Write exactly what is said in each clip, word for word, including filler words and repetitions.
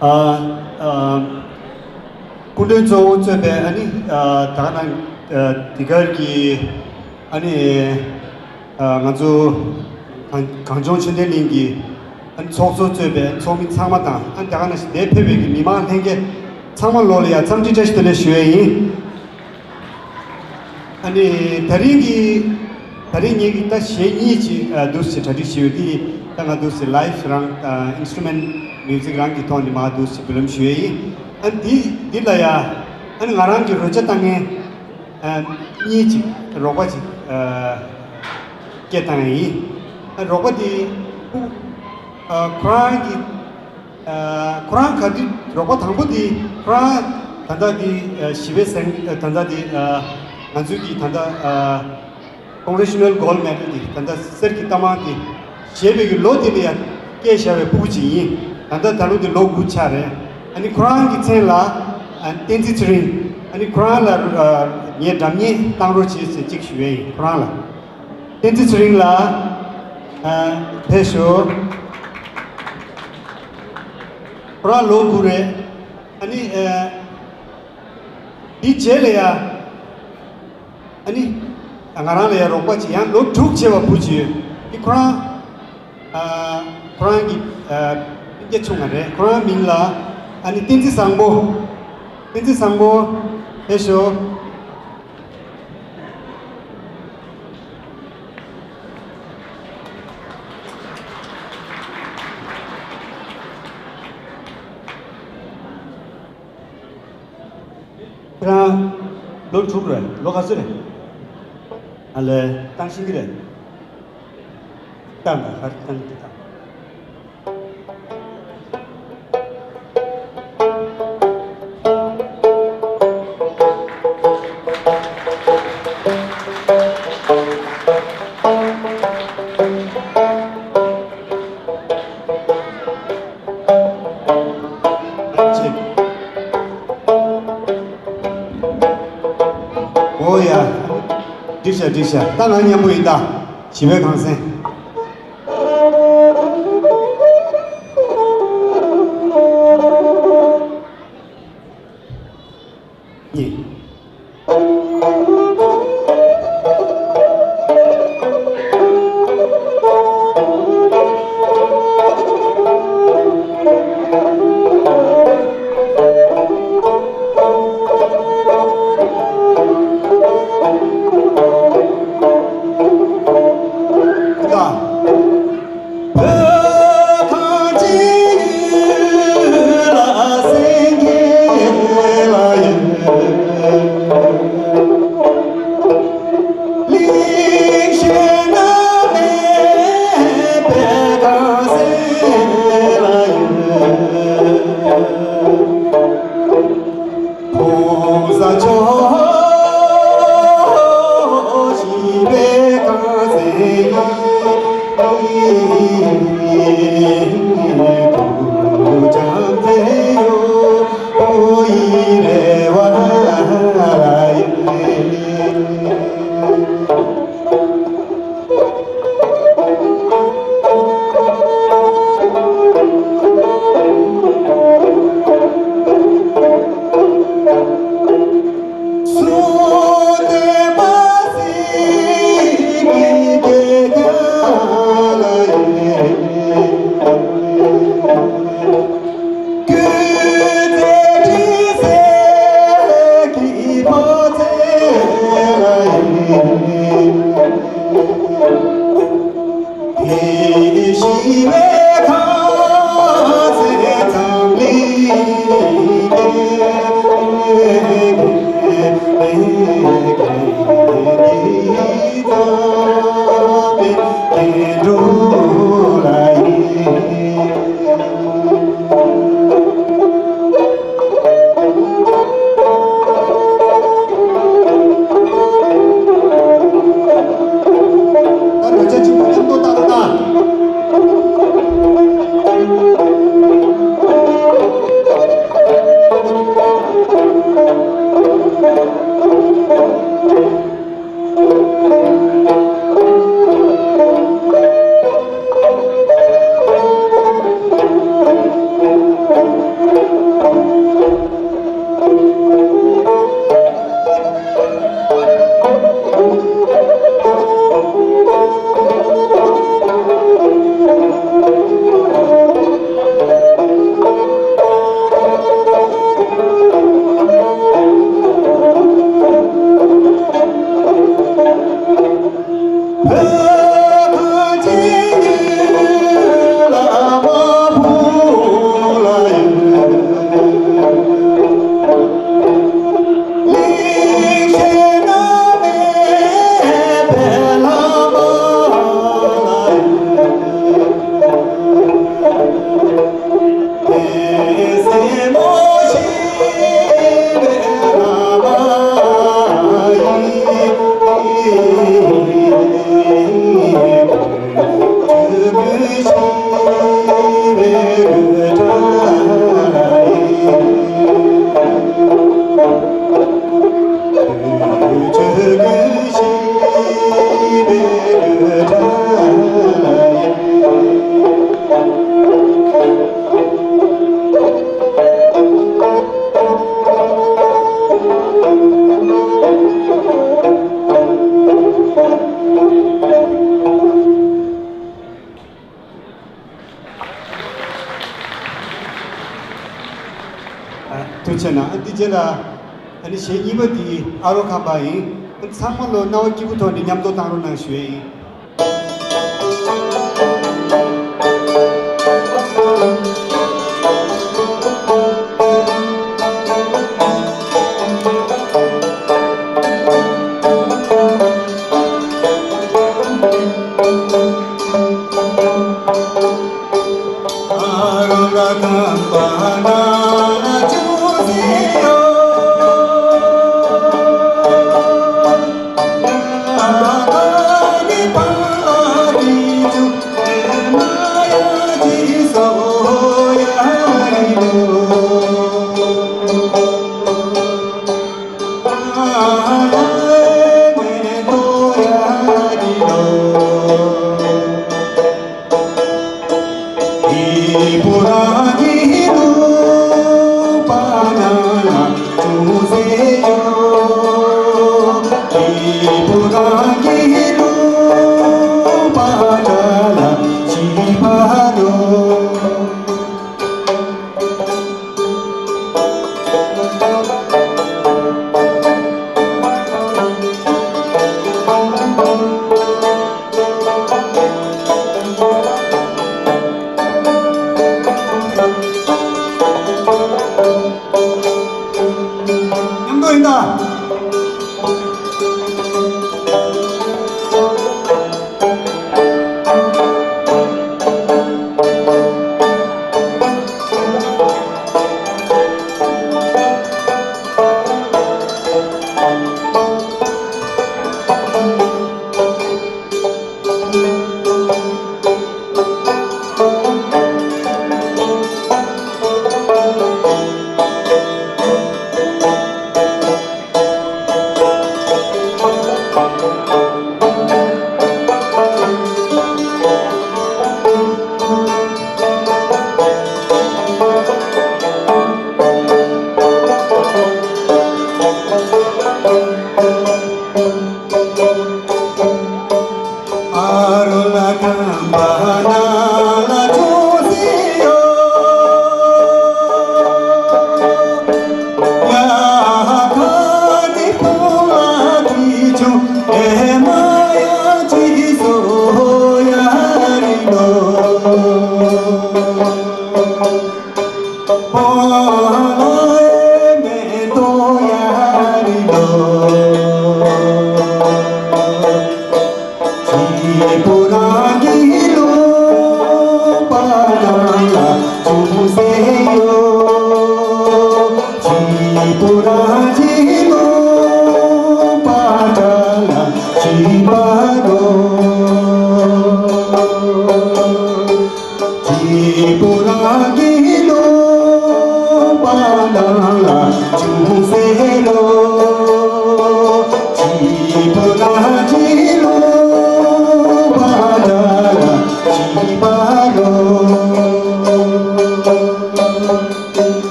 ཨ་ཨ་སྐུ་མགྲོན་གཙོ་བོ་གཙོས་པའི་ཨ་ནི་ཨ་ད་ག་ནང་ཨ་འདི་གར་གྱི་ཨ་ནི་ཨ་ང་ཚོ་གངས་གངས་ལྗོངས་ཆོས་ལྡན་གླིང་གི་ཨ་ནི་ཚོགས་གཙོ་གཙོས་པའི་ཚོགས་མི་ཚང་མ་དང་ཨ་ནི་ད་ག་ནང་བཞིན་འདིར་ཕེབས་པའི་གི་མི་མང་ལྷན་རྒྱས་ཚང་མ་ལོག་ལ་ཡ་འཚམས་འདྲི་བཀྲ་ཤིས་བདེ་ལེགས་ཞུ་ཡས་ཡིན། ཨ་ནི་ད་རིང་གི་ད་རིང་ངེད་ཀྱི་ད་གཞས་གཉིས་ཅིག་ཨ་འདུག་སེ་གྲ་སྒྲིག་བྱས་ཡོད་དེ་ད་ང་འདུག་སེ་live རང་ཨ་instrument music རང་གི་ཐོག་ནས་མར་འདུག་སེ་འབུལ་ལམ་ཞུ་ཡས་ཡིན། ཨ་ནི་འདི་འདི་ལ་ཡ་ཨ་ནི་ང་རང་གི་རོལ་ཆ་བཏང་མཁན་ཨ་གཉིས་ཅིག་རོགས་པ་ཅིག་ཨ་སྐད་བཏང་ཡས་ཡིན། ཨ་རོགས་པ་དེ་ཨ་ཁོ་རང་གི་ཨ་ཁོ་རང་ག་དུས་རོགས་པ་དང་པོ་དེ་ཁོ་རང་ད་ལྟ་དེ་ཨ་ཞི་བའི་སེང་ད་ལྟ་དེ་ཨ་ང་ཚོའི་གི་ད་ལྟ་ཨ་Congressional Gold Medal དེ་ད་ལྟ་གསེར་གྱི་རྟགས་མ་དེ་བཞེས་པའི་གི་ལོ་དེ་ལ་ཡ་སྐྱེས་བཞག་པའི་ཕྲུ་གུ་ཅིག་ཡིན། ད་ལྟ་ད་ལོ་དེ་ལོ་དགུ་ཆགས་རེད། ཨ་ནི་ཁོ་རང་གི་མཚན་ལ་ཨ་བསྟན་འཛིན་ཚེ་རིང་། ཨ་ནི་ཁོ་རང་ལ་ཨ་ངས་སྒྲ་སྙན་བཏང་རོགས་བྱེད་ཟེར་ཅིག་ཞུ་ཡས་ཡིན་ཁོ་རང་ལ། བསྟན་འཛིན་ཚེ་རིང་ལགས། ཨ་ཕེབས་ཤོག་ཁོ་རང་ལོ་དགུ་རེད། ཨ་ནི་ཨ་འདི་རྗེས་ལ་ཡ་ཨ་ནི་ང་རང་ལ་ཡ་རོགས་པ་ཅིག་ཡང་ལོ་དྲུག་བྱས་པ་བུ་ཅིག་ཡོད། འདི་ཁོ་རང་ཨ་ཁོ་རང་གི་ཨ་སྤུན་ཀྱག་ཆུང་བ་རེད། ཁོ་རང་མིང་ལ་ཨ་ནི་བསྟན་འཛིན་བཟང་པོ། བསྟན་འཛིན་བཟང་པོ་ཕེབས་ཤོག་ཁྱེད་རང་ལོ་དྲུག་རེད། ལོ་ག་ཚོད་རེད། ཨ་ལས་བཏང་ཤེས་ཀྱི་རེད། བཏང་དང་ག་རེ་བཏང་གི་བཏང་། འོ་ཡ། འགྲིག་ཤག་འགྲིག་ཤག་ད་ང་མཉམ་པོ་ཡིན་ད། བྱིས་པའི་ཁང་སེང་། གཉིས། ཐུགས་རྗེ་གནང་། འདི་རྗེས་ལ་ཨ་ནི་གཞས་གཉིས་པ་འདི་ཨ་རོ་ཁམས་པ་ཡིན། ཚང་མ་ལོ་སྣང་བ་སྐྱིད་པོ་ཐོག་ནས་མཉམ་དུ་བཏང་རོགས་གནང་ཞུ་ཡས་ཡིན། མཉམ་དུ་ཡིན་ད།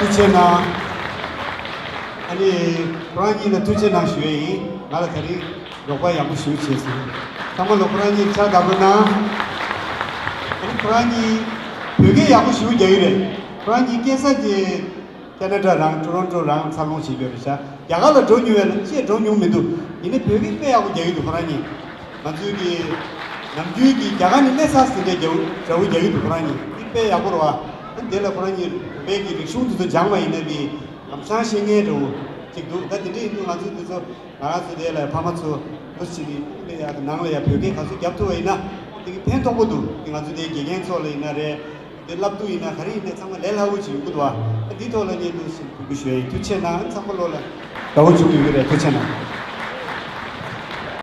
ཐུགས་རྗེ་གནང་། ཨ་ནི་ཁོ་རང་གཉིས་ལ་ཐུགས་རྗེ་གནང་ཞུ་ཡས་ཡིན། ང་ལ་ད་རིང་རོགས་པ་ཡག་པོ་ཞེ་པོ་བྱས་སོང་། ཚང་མ་ལ་ཁོ་རང་གཉིས་ཕྱག་བདར་རོགས་གནང་། ཨ་ནི་ཁོ་རང་གཉིས་བོད་སྐད་ཡག་པོ་ཞེ་པོ་རྒྱག་གི་རེད། ཁོ་རང་གཉིས་སྐྱེས་ས་དེ་ཁེ་ན་ཌ་རང་ཊོ་རོན་ཊོ་རང་འཚར་ལོངས་བྱེད་ཀྱི་ཡོད་རེད་ཤག་རྒྱ་གར་ལ་འགྲོ་མྱོང་བས་ལ་ཅིག་འགྲོ་མྱོང་མི་འདུག་ཡིན་ནའི་བོད་སྐད་དཔེ་ཡག་པོ་རྒྱག་གི་འདུག་ཁོ་རང་གཉིས། ང་ཚོའི་གི་ནམ་རྒྱུན་གྱི་རྒྱ་གར་ནས་སླེབས་ཚར་ཟིན་པའི་རྒྱ་འདྲ་བོ་རྒྱག་གི་འདུག་ཁོ་རང་གཉིས་འདི་དཔེ་ཡག་པོ་རེད་བ། ཨ་འདི་ལ་ཁོ་རང་གཉིས་བོད་ཀྱི་རིག་གཞུང་འདི་ཚོ་སྦྱངས་པ་ཡིན་ན་བི་ལམ་སང་ཤེས་མཁན་འདྲ་བོ། ཅིག་འདུག་ད་དེ་འདྲ་ཡིན་དུས་ང་ཚོ་འདི་ཚོ་ང་རང་ཚོ་དེ་ལ་ཕ་མ་ཚོ་འདུ་ཞིག་གི་ལ་ཡ་ནང་ལ་ཡ་བོད་སྐད་ག་ཚོད་རྒྱབ་ཐུབ་པ་ཡིན་ན་དེ་གི་ཕན་ཐོགས་པོ་འདུག་དེ་ང་ཚོ་དེ་དགེ་རྒན་ཚོ་ལ་ཡིན་ན་རེད། དེ་བསླབ་བསྡུ་ཡིན་ན་ག་རེ་ཡིན་ན་ཚང་མ་ལས་སླ་བོ་ཅིག་ཡོང་གི་འདུག་བ། ད་འདི་ཐོག་ལ་ངས་འདུག་ཞིག་ཕུལ་གི་ཞུ་ཡ་ཡིན། ཐུགས་རྗེ་གནང་། ཚང་མ་བློ་ལ་དགའ་བོ་བྱུང་ཡོད་ཀྱི་རེད། ཐུགས་རྗེ་གནང་།